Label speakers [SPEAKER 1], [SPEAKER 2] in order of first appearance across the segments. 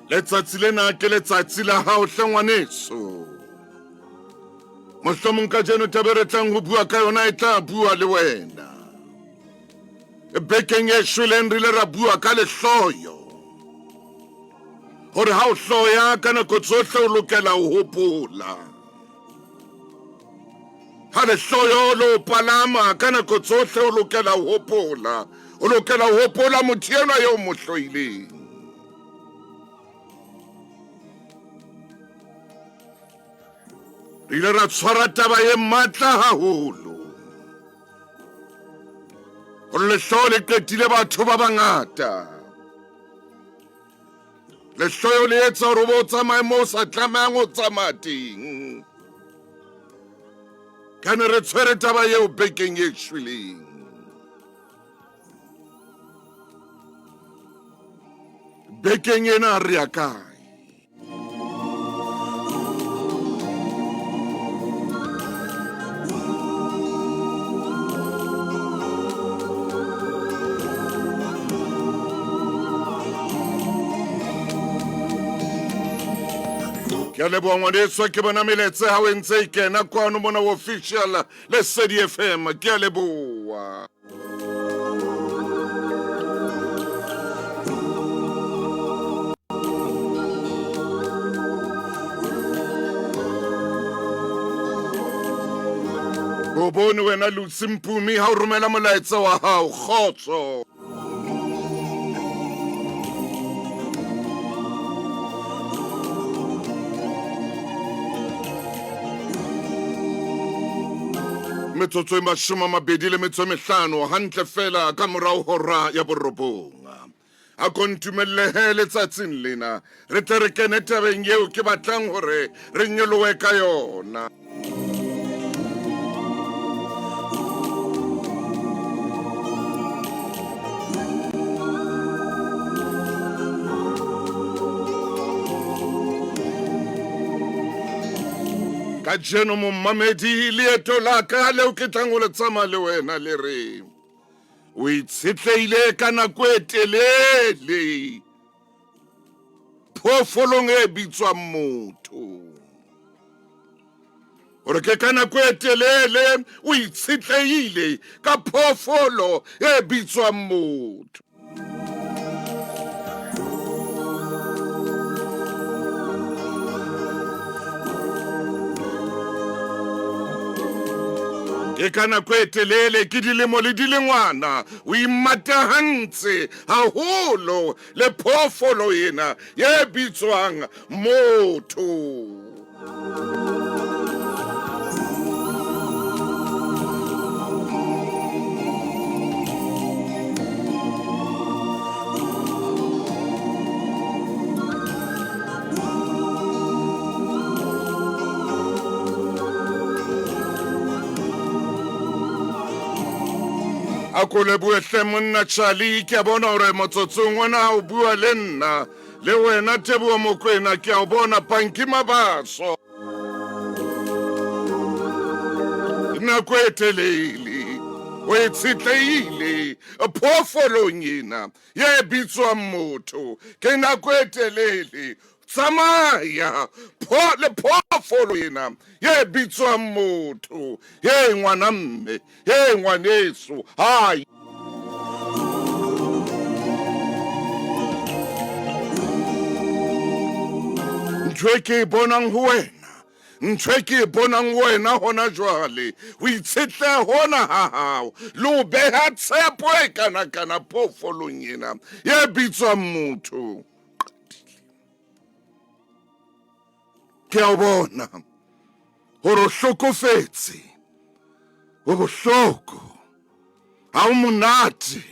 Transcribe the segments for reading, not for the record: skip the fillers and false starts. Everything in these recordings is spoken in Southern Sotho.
[SPEAKER 1] Letsatsi lena ke letsatsi la hao hle ngwaneso. Mohlomong kajeno taba e re tlang ho bua ka yona e tla bua le wena. Bekeng e shweleng re ile ra bua ka lehloyo. Hore ha o hloya ka nako tsohle o lokela ho hopola. Ha lehloyo le o palama ka nako tsohle o lokela ho hopola. O lokela ho hopola motho enwa eo mo hloileng. Re ile ra tshwara taba e matla haholo. Hore lehloyo le qetile batho ba bangata. Lehloyo le etsa hore o bo o tsamaye moo o sa tlamehang ho tsamaya teng. Ka ne re tshwere taba eo bekeng e shweleng. Bekeng ena re ya kae? Ke a leboha ngwaneso, ke bona meletse ha o entse e kena kwano mona official Lesedi FM. Ke a leboha. O bone wena Lucy Mpumi ha o romela molaetsa wa hao kgotso. Metsotso e 25 hantle fela ka morao hora ya borobong. A ko ntumellehe letsatsing lena re tle re kene tabeng eo ke batlang hore re nyolohe ka yona. Kajeno momamedi, leeto la ka leo ke tlang ho le tsamaya le wena le re o itshetlehile ka nako e telele phoofolong e bitswang motho. Hore ke ka nako e telele o itshetlehile ka phoofolo e bitswang motho. Ke ka nako e telele, ke dilemo le dilengwana, o imatahantse haholo le phoofolo ena e bitswang motho. A ko lebohe hle monna Charlie, ke a bona hore motsotsong ona o bua le nna. Le wena Teboho Mokoena ke a o bona, Panki Mabaso. Nako e telele o e tshetlehile phoofolong ena ye bitswang motho. Ke nako e telele tsamaya pho le phoofolo ena ye bitswang motho. He ngwana mme, he ngwaneso, hai. Ntho e ke e bonang ho wena, ntho e ke e bonang ho wena hona jwale, ho itshetleha hona ha hao le ho beha tshepo e kana-kana phoofolong ena e bitswang motho. Ke a o bona gore o hlokofetse, o bohloko, ha o monate,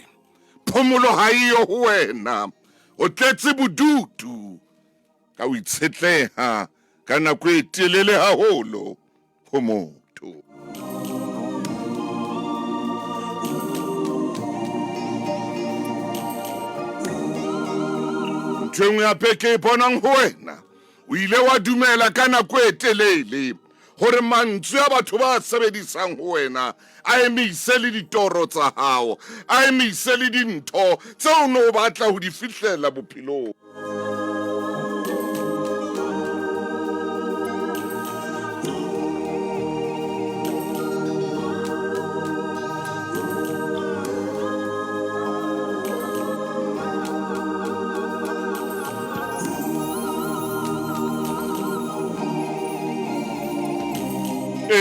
[SPEAKER 1] phomolo ha eyo ho wena, o tletse bodutu ka ho itshetleha ka nako e telele haholo ho motho. Ntho e nngwe hape ke e bonang ho wena, o ile wa dumela ka nako e telele hore mantswe a batho ba sebedisang ho wena a emise le ditoro tsa hao, a emise le dintho tseo o ne o batla ho di fihlela bophelong.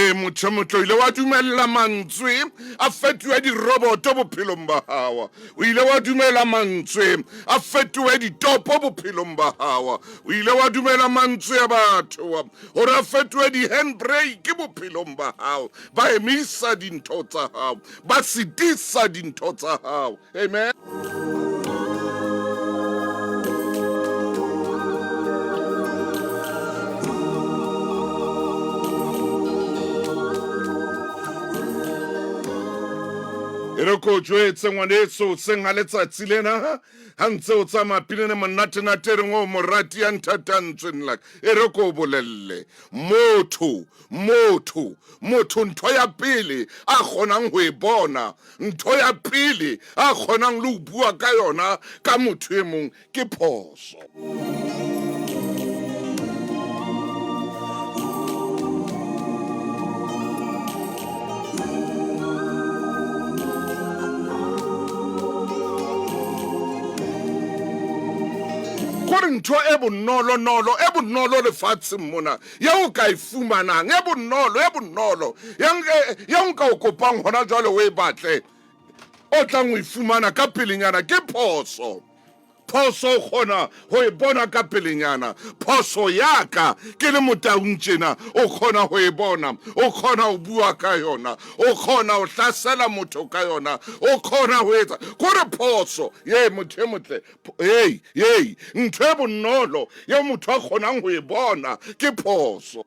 [SPEAKER 1] Ee, motho e motle, o ile wa dumella mantswe a fetohe diroboto bophelong ba hao. O ile wa dumela mantswe a fetohe ditopo bophelong ba hao. O ile wa dumela mantswe a batho gore a fetohe di-handbrake bophelong ba hao. Ba emisa dintho tsa hao, ba sitisa dintho tsa hao. Amen. E re ko jwetse ngwaneso seng ga letsatsi lena ha ntse o tsamaya pinene monatenate e reng o morati ya nthatang ntsweng laka e re ko bolelle motho motho motho ntho ya pele a kgonang ho e bona Ntho ya pele a kgonang le ho bua ka yona ka motho e mong ke phoso. Kore ntho e bonolonolo e bonolo lefatsheng mona ye o ka e fumanang e bonolo e bonolo ye nka o kopang hona jwale o e batle o tlang o e fumana ka pelenyana ke phoso phoso o kgona go e bona ka pelenyana phoso yaka ke le motaung tjena o kgona go e bona o kgona go bua ka yona o kgona go hlasela motho ka yona o kgona go etsa kore phoso ye motho e motle Hei, hei, ntho e bonolo eo motho a kgonang ho e bona ke phoso.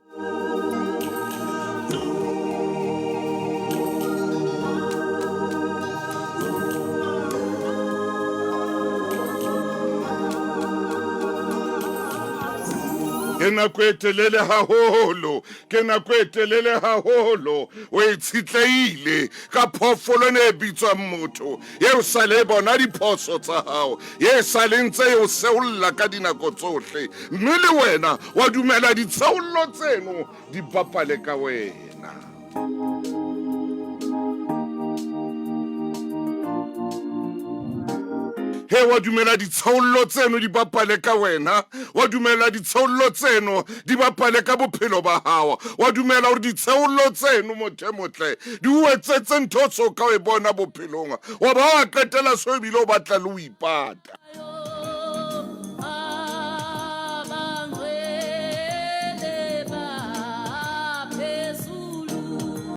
[SPEAKER 1] Ke nako e telele haholo, ke nako e telele haholo o e tshitlehile ka phoofolo ena e bitswang motho. Ye o sa le bona diphoso tsa hao, ye sa le ntse e o seolla ka dinako tsohle, mme le wena wa dumela ditsheollo tseno di bapale ka wena. He wa dumela ditsheollo tseno di bapale ka wena, wa dumela ditsheollo tseno di bapale ka bophelo ba hao, wa dumela gore ditsheollo tseno motho e motle di o etsetse ntho o so ka o e bona bophelong, wa ba wa qetela so ebile o batla le o ipata.